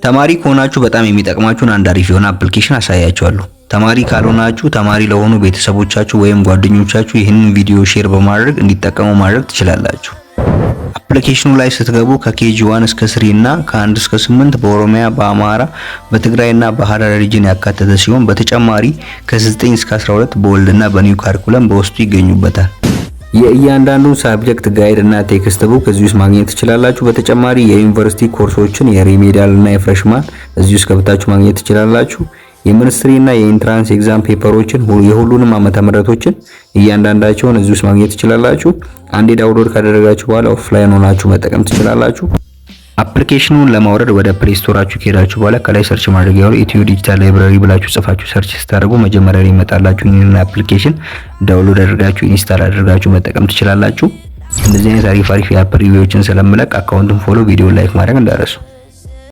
ተማሪ ከሆናችሁ በጣም የሚጠቅማችሁን አንድ አሪፍ የሆነ application አሳያችኋለሁ። ተማሪ ካልሆናችሁ ተማሪ ለሆኑ ቤተሰቦቻችሁ ወይም ጓደኞቻችሁ ይህንን ቪዲዮ share በማድረግ እንዲጠቀሙ ማድረግ ትችላላችሁ። Application ኑ ላይ ስትገቡ ከ KG 1 እስከ 3 እና ከ1 እስከ 8 በኦሮሚያ፣ በአማራ፣ በትግራይ እና በሐረሪ region ያካተተ ሲሆን በተጨማሪ ከ9 እስከ 12 በ old እና በ new curriculum በውስጡ ይገኙበታል። የእያንዳንዱን subject guide እና textbook እዚህ ውስጥ ማግኘት ትችላላችሁ። በተጨማሪ የዩኒቨርሲቲ ኮርሶችን የ remedial እና የ freshman እዚህ ውስጥ ገብታችሁ ማግኘት ትችላላችሁ። የ ministry እና የ entrance exam paper ኦችን የሁሉንም ዓመተ ምህረቶችን እያንዳንዳቸውን እዚህ ውስጥ ማግኘት ትችላላችሁ። አንዴ download ካደረጋችሁ በኋላ offline ሆናችሁ መጠቀም ትችላላችሁ። Application ኑን ለማውረድ ወደ Play Store ኣችሁ ከሄዳችሁ በኋላ ከላይ search ማድረጊያው ላይ ኢትዮ Digital Library ብላችሁ ጽፋችሁ search ስታደርጉ መጀመሪያ ላይ ይመጣላችሁ። ይህንን application download አድርጋችሁ install አድርጋችሁ መጠቀም ትችላላችሁ። እንደዚህ አይነት አሪፍ አሪፍ የ app review ዎችን ስለምለቅ account ኡን follow፣ ቪዲዮ like ማድረግ እንዳትረሱ።